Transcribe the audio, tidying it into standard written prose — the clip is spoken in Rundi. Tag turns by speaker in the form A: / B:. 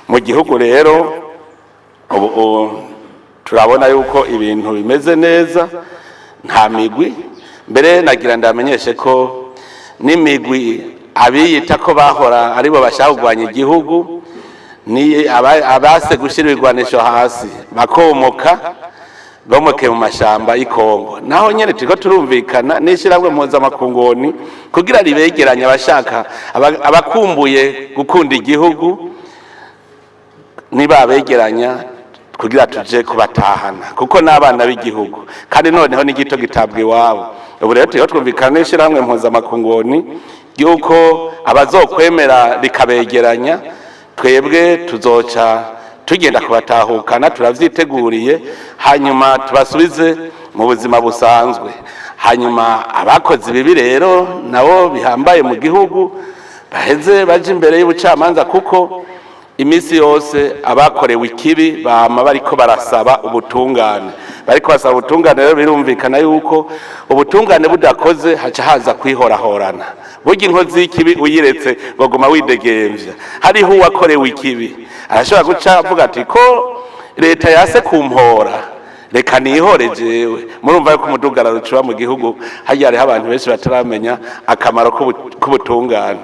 A: Mu gihugu rero ubu turabona yuko ibintu bimeze neza, nta migwi. Mbere nagira ndamenyeshe ko n'imigwi abiyita ko bahora aribo bashaka kurwanya igihugu, ni abase gushyira ibigwanisho hasi bakomoka bomoke mu mashamba y'Ikongo. Naho nyene turiko turumvikana n'ishirahamwe mpuzamakungu kugira ribegeranye abashaka abakumbuye gukunda igihugu, nibabegeranya kugira tuje kubatahana, kuko n'abana b'igihugu, kandi noneho n'igito gitabwa iwabo. Ubu rero turiho twumvikana n'ishirahamwe mpuzamakungu yuko abazokwemera rikabegeranya, twebwe tuzoca tugenda kubatahukana, turavyiteguriye, hanyuma tubasubize mu buzima busanzwe. Hanyuma abakoze ibibi rero nabo bihambaye mu gihugu baheze baje imbere y'ubucamanza, kuko iminsi yose abakorewe ikibi bama bariko barasaba ubutungane, bariko basaba ubutungane. Rero birumvikana yuko ubutungane budakoze haca haza kwihorahorana. Burya inkozi y'ikibi uyiretse ngo guma widegemvya, hariho uwakorewe ikibi arashobora guca avuga ati: "Ko leta yase kumpora, reka nihore jewe." Murumva yuko umudugararo ucuba mu gihugu. Harya hariho abantu benshi bataramenya akamaro k'ubutungane.